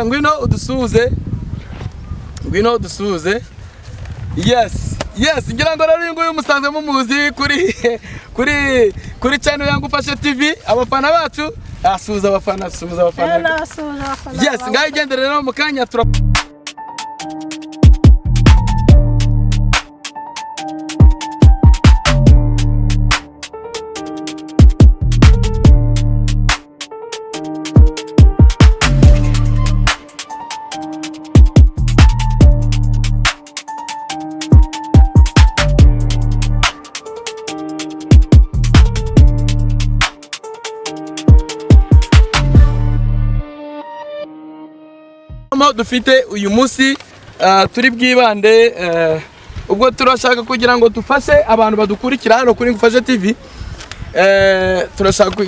Sister, ngwino udusuhuze, ngwino udusuhuze. Yes, ngira ngo rero uyu nguyu musanzwe mumuzi kuri channel ya Ngufashe TV. Abafana bacu, asuhuza abafana, asuhuza abafana. Nasuhuza abafana. Yes, ngaho igendere rero, mu kanya tura Mo dufite uyu munsi, turi bwibande, ubwo turashaka kugira ngo dufashe abantu badukurikira hano kuri Ngufashe TV. Turashaka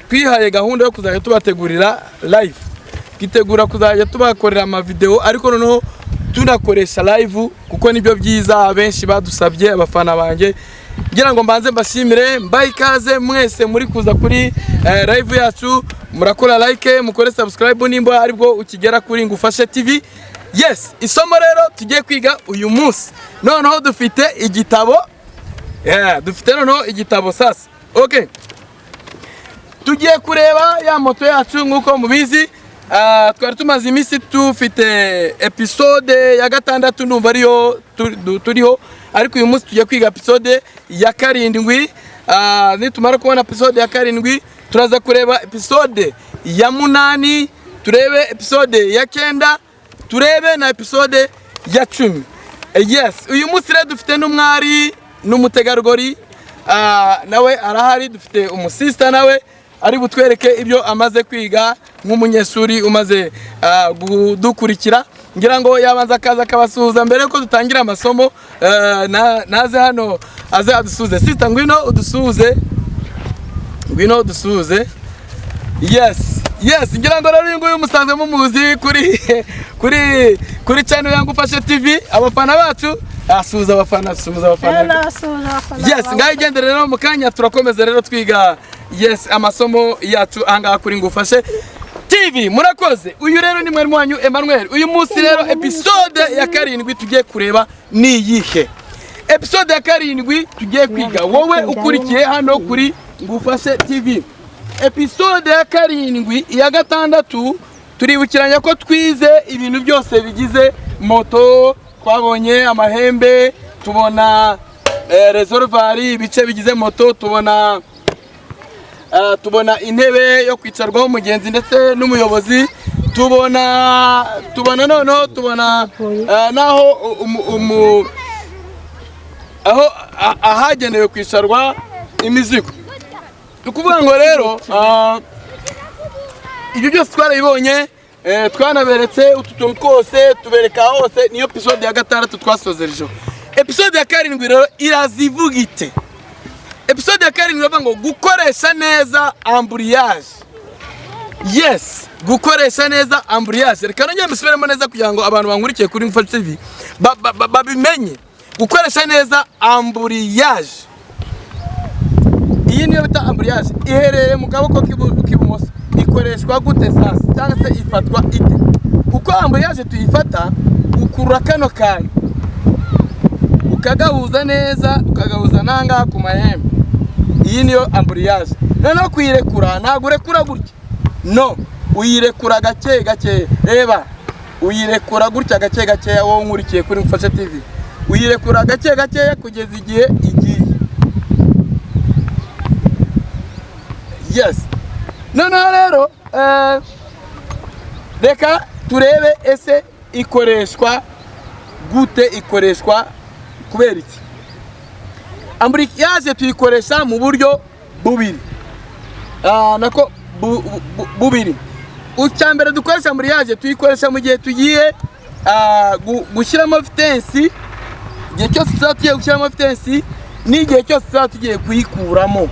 twihaye gahunda yo kuzajya tubategurira live, twitegura kuzajya tubakorera amavideo, ariko noneho tunakoresha live kuko nibyo byiza abenshi badusabye. Abafana banjye, ngira ngo mbanze mbashimire, mbahe ikaze mwese muri kuza kuri live yacu. Murakora like, mukore subscribe nimba aribwo ukigera kuri Ngufashe TV. Yes, isomo rero tugiye kwiga uyu munsi, noneho dufite igitabo. Yeah, dufite noneho igitabo sasa. Okay, tugiye kureba ya moto yacu. Nk'uko mubizi, twari tumaze iminsi dufite episode ya gatandatu, ndumva ariyo turiho, ariko uyu munsi tugiye kwiga episode ya karindwi. Nitumara kubona episode ya karindwi, turaza kureba episode ya munani, turebe episode ya kenda, turebe na episode ya 10. Yes, uyu munsi rero dufite n'umwari n'umutegarugori, nawe arahari. Dufite umusista, nawe ari butwereke ibyo amaze kwiga nk'umunyeshuri umaze kudukurikira. Ngira ngo yabanza akaza akabasuhuza mbere yuko dutangira amasomo. Naze hano aze adusuhuze. Sister, ngwino udusuhuze, ngwino udusuhuze. Yes, ngira ngo rero uyu nguyu musanzwe mumuzi kuri channel ya Ngufashe TV. Abafana bacu, asuhuza abafana, asuhuza abafana. Nasuhuza abafana. Yes, ngaho igendere rero, mu kanya turakomeza rero twiga, yes, amasomo yacu ahangaha kuri Ngufashe TV. Murakoze. Uyu rero ni mwarimu wanyu Emmanuel. Uyu munsi rero episode ya karindwi tugiye kureba ni iyihe? Episode ya karindwi tugiye kwiga, wowe ukurikiye hano kuri Ngufashe TV, episode ya karindwi. Iya gatandatu turibukiranya ko twize ibintu byose bigize moto. Twabonye amahembe, tubona réservoir, ibice bigize moto, tubona intebe yo kwicarwaho umugenzi ndetse n'umuyobozi, tubona noneho tubona naho aho ahagenewe kwicarwa imizigo. Ni ukuvuga ngo rero ibyo byose twarabibonye, twanaberetse utu tuntu twose, tubereka hose. Niyo episode ya gatandatu twasozerejeho. Episode ya karindwi rero irazivuga ite? Episode ya karindwi iravuga ngo gukoresha neza embrayage. Yes, gukoresha neza embrayage. Reka nongere mbisubiremo neza kugira ngo abantu bankurikiye kuri Ngufashe TV babimenye. Gukoresha neza embrayage. Iyi niyo bita embrayage, iherereye mu kaboko k'ibumoso. Ikoreshwa gute sasa, cyangwa se ifatwa ite? Uko embrayage tuyifata, ukurura kano kantu ukagahuza neza, ukagahuza n'ahangaha ku mahembe. Iyi niyo embrayage. Noneho kuyirekura, ntabwo urekura gutya, no uyirekura gake gake. Reba, uyirekura gutya gake gakeya. Wowe nkurikiye kuri Ngufashe TV, uyirekura gake gakeya kugeza igihe igiye. Yes, noneho rero reka turebe ese ikoreshwa gute, ikoreshwa kubera iki? Embrayage tuyikoresha mu buryo bubiri. Nako bubiri. Icya mbere dukoresha embrayage, tuyikoresha mu gihe tugiye gushyiramo vitesse. Igihe cyose tuzaba tugiye gushyiramo vitesse n'igihe cyose tuzaba tugiye kuyikuramo,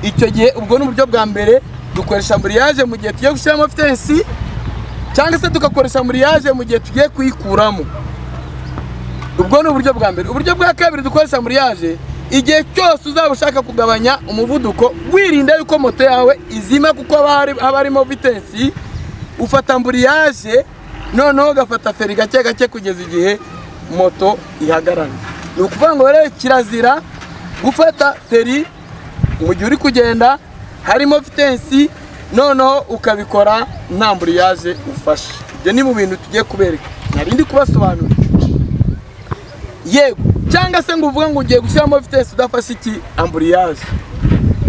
icyo gihe ubwo ni uburyo bwa mbere dukoresha embrayage, mu gihe tugiye gushyiramo vitesse cyangwa se tugakoresha embrayage mu gihe tugiye kuyikuramo. Ubwo ni uburyo bwa mbere. Uburyo bwa kabiri dukoresha embrayage, igihe cyose uzaba ushaka kugabanya umuvuduko wirinda yuko moto yawe izima, kuko haba harimo vitesse. Ufata embrayage, noneho ugafata feri gake gake kugeza igihe moto ihagarara. Ni ukuvuga ngo rero kirazira gufata feri mu gihe uri kugenda harimo vitesse, noneho ukabikora nta embrayage ufashe. Ibyo ni mu bintu tugiye kubereka, nari ndi kubasobanurira. Yego, cyangwa se ngo uvuge ngo ugiye gushyiramo vitesse udafashe iki? Embrayage.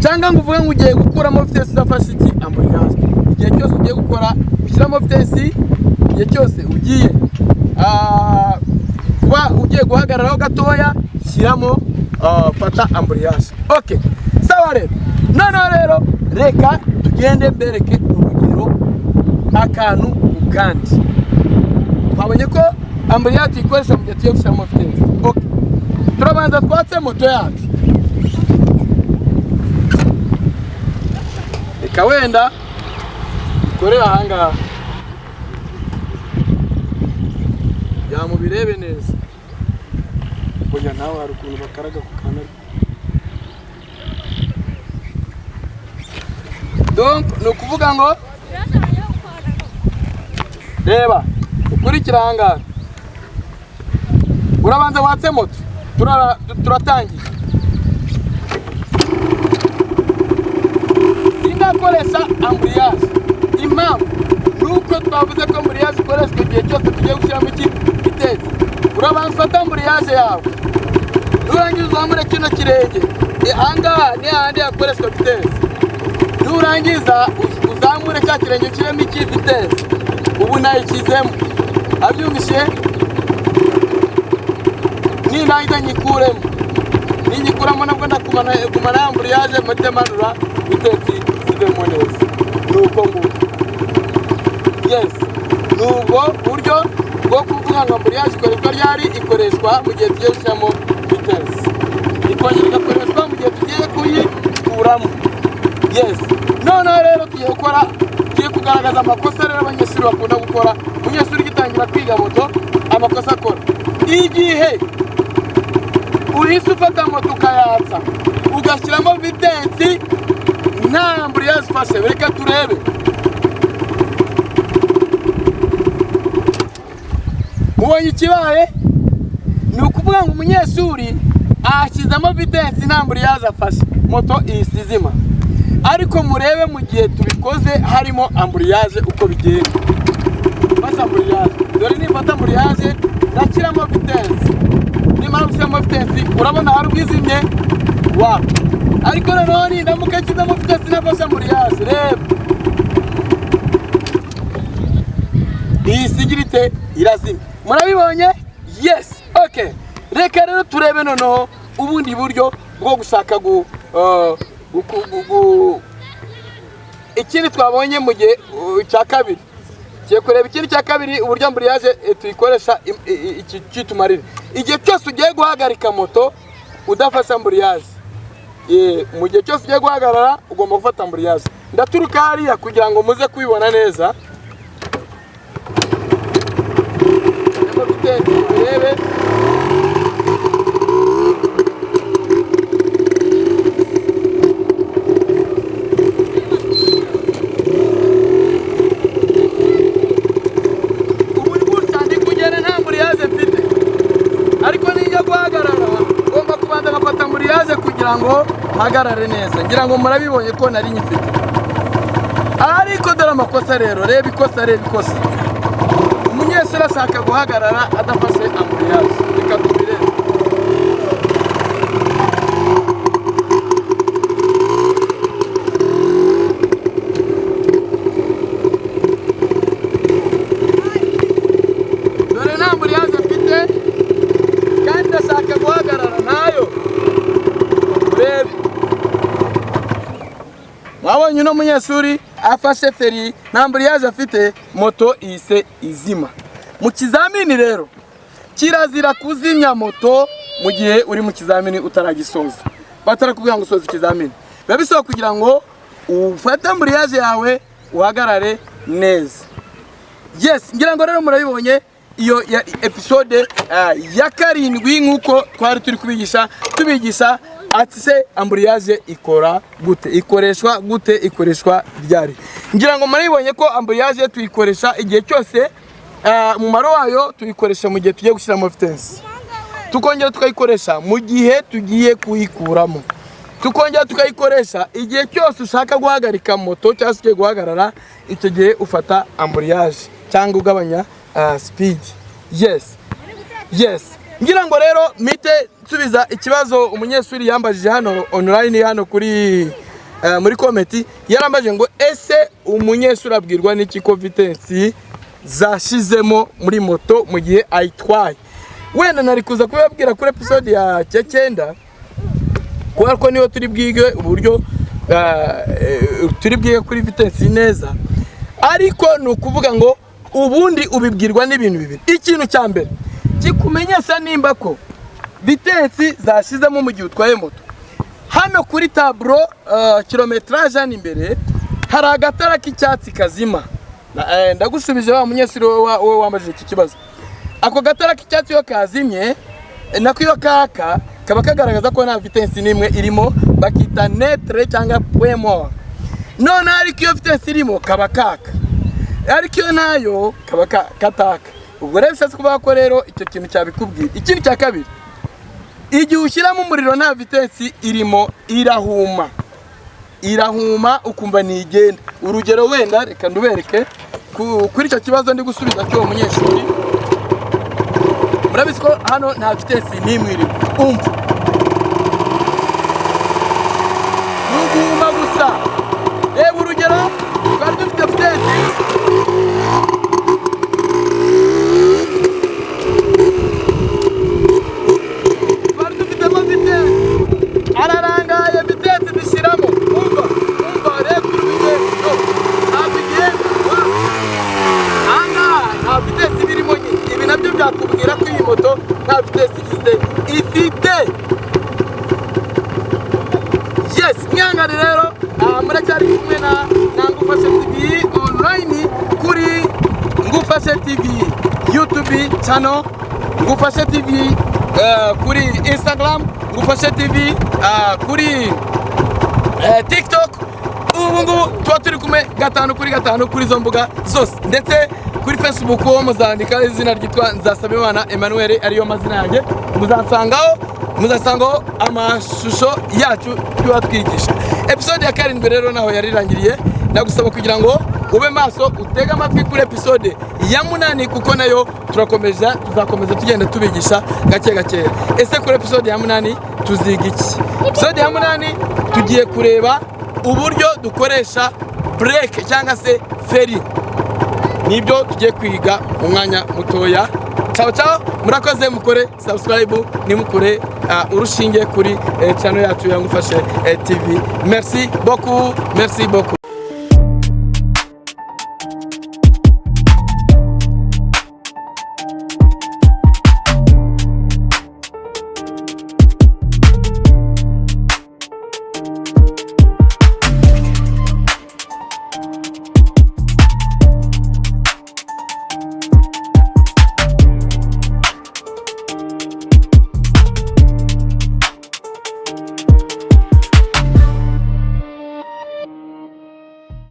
Cyangwa ngo uvuge ngo ugiye gukuramo vitesse udafashe iki? Embrayage. Igihe cyose ugiye gukora gushyiramo vitesse, igihe cyose ugiye kuba ugiye guhagararaho gatoya, shyiramo, fata embrayage. Okay, sawa. Rero noneho rero reka tugende mbereke urugero akantu ku kandi. Twabonye ko embrayage tuyikoresha mu gihe tugiye gushyiramo vitesse. Okay, turabanza twatse moto yacu. Reka wenda dukorere ahangaha yamubirebe neza. Oya, nawe hari ukuntu bakaraga ku kantu. Donc ni ukuvuga ngo reba, ukurikira ahangaha, urabanza watse moto. Turatangiye. Sindakoresha embrayage. Impamvu ni uko twavuze ko embrayage ikoreshwa igihe cyose tugiye gushyiramo iki? Vitesse. Urabanza ufata embrayage yawe, nurangiza uzamure kino kirenge. Ahangaha ni hahandi hakoreshwa vitesse. Nurangiza uzamure cya kirenge kirimo iki? Vitesse. Ubu nayishyizemo, abyumvishe? Nindangiza nyikuremo. Ninyikuramo nabwo ndakumana gumana embrayage, mpite manura vitesse zivemo neza. Ni uko nguko. Yes, ni ubwo buryo bwo kuvuga ngo embrayage ikoreshwa ryari. Ikoreshwa mu gihe tugiye gushyiramo vitesse, ikongera igakoreshwa mu gihe tugiye kuyikuramo. Yes, noneho rero tugiye gukora, tugiye kugaragaza amakosa rero abanyeshuri bakunda gukora. Umunyeshuri ugitangira kwiga moto, amakosa akora: igihe uhise ufata moto ukayatsa, ugashyiramo vitesse nta embrayage ufashe. Reka turebe. Mubonye ikibaye? Ni ukuvuga ngo umunyeshuri ashyizemo vitesse nta embrayage afashe, moto ihise izima. Ariko murebe mu gihe tubikoze harimo embrayage uko bigenda. Fata embrayage, dore nifata embrayage ndashyiramo vitesse. Nimara gushyiramo vitesse, urabona hari ubwizimye wa, ariko noneho nindamuka nshyizemo vitesse nafashe embrayage, reba iyi sigirite irazimya. Murabibonye? Yes, okay. Reka rero turebe noneho ubundi buryo bwo gushaka gu, ikindi twabonye mu gihe cya kabiri. Tugiye kureba ikindi cya kabiri, uburyo embrayage tuyikoresha iki kitumarira. Igihe cyose ugiye guhagarika moto udafashe embrayage, mu gihe cyose ugiye guhagarara ugomba gufata embrayage. Ndaturuka hariya kugira ngo muze kubibona neza. Vitesse urebe. Ubu ni gutya ndi kugenda, nta embrayage mfite, ariko nijya guhagarara ngomba kubanza ngafata embrayage kugira ngo mpagarare neza. Ngira ngo murabibonye ko nari nyifite. Ariko dore amakosa rero, reba ikosa, reba ikosa. Umunyeshuri ashaka guhagarara adafashe embrayage. Reka tubirebe. Dore nta embrayage mfite kandi ndashaka guhagarara ntayo. Urebe, mwabonye uno munyeshuri afashe feri, nta embrayage afite, moto ihise izima. Mu kizamini rero kirazira kuzimya moto mu gihe uri mu kizamini utaragisoza, batarakubwira ngo usoze ikizamini. Biba bisaba kugira ngo ufate embrayage yawe uhagarare neza. Yes, ngira ngo rero murabibonye iyo ya episode ya karindwi, nk'uko twari turi kubigisha, tubigisha Ati se embrayage ikora gute, ikoreshwa gute, ikoreshwa ryari? Ngira ngo murabibonye ko embrayage tuyikoresha igihe cyose, umumaro wayo tuyikoresha mu gihe tugiye gushyiramo vitesse, tukongera tukayikoresha mu gihe tugiye kuyikuramo, tukongera tukayikoresha igihe cyose ushaka guhagarika moto cyangwa se ugiye guhagarara. Icyo gihe ufata embrayage cyangwa ugabanya speed. Yes, ngira ngo rero mpite nsubiza ikibazo umunyeshuri yambajije hano online, hano kuri muri comment. Yarambajije ngo: ese umunyeshuri abwirwa n'iki ko vitesse zashizemo muri moto mu gihe ayitwaye? Wenda nari kuza kubibabwira kuri episode ya cyenda, kubera ko niyo turi bwige uburyo turi bwige kuri vitesse neza. Ariko ni ukuvuga ngo ubundi ubibwirwa n'ibintu bibiri. Ikintu cya mbere kikumenyesha nimba ko vitesse zashizemo mu gihe utwaye moto, hano kuri tableau kilométrage, hano imbere hari agatara k'icyatsi kazima. Ndagusubije wa munyeshuri wowe wambajije iki kibazo. Ako gatara k'icyatsi iyo kazimye, nako iyo kaka, kaba kagaragaza ko nta vitesse n'imwe irimo, bakita neutre cyangwa point mort. Noneho ariko iyo vitesse irimo kaba kaka, ariko iyo nayo kaba kataka. Ubwo rero bishatse kuvuga ko rero icyo kintu cyabikubwira. Ikindi cya kabiri, igihe ushyiramo umuriro nta vitesse irimo, irahuma, irahuma ukumva ntigenda. Urugero wenda reka ndubereke kuri icyo kibazo ndi gusubiza cy'uwo munyeshuri. Murabizi ko hano nta vitesse n'imwe irimo. Umva, ni uguhuma gusa. Reba urugero, twari dufite vitesse, twari dufitemo vitesse, ararangaye, vitesse dushyiramo. Umva, umva, reba urugero, ntabwo igenda. Ahangaha nta vitesse iba irimo nyine. Ibi nabyo byakubwira ko iyi moto nta vitesse igize ifite. Yes, mwihangane rero, muracyari kumwe na Ngufashe TV online, kuri Ngufashe TV YouTube channel, Ngufashe TV kuri Instagram, Ngufashe TV kuri TikTok. Ubu ngubu tuba turi kumwe gatanu kuri gatanu kuri izo mbuga zose, ndetse kuri Facebook ho muzandika izina ryitwa Nzasabimana Emmanuel, ariyo mazina yanjye, muzansangaho, muzasangaho amashusho yacu tuba twigisha. Episode ya 7 rero naho yarirangiriye. Ndagusaba kugira ngo ube maso, utege amatwi kuri episode ya 8, kuko nayo turakomeza, tuzakomeza tugenda tubigisha gake gake. Ese kuri episode ya 8 tuziga iki? Episode ya 8 tugiye kureba uburyo dukoresha brake cyangwa se feri. Nibyo tugiye kwiga mu mwanya mutoya. Ciao ciao, murakoze. Mukore subscribe, nimukure urushinge kuri channel yacu ya Ngufashe TV. Merci beaucoup, merci beaucoup.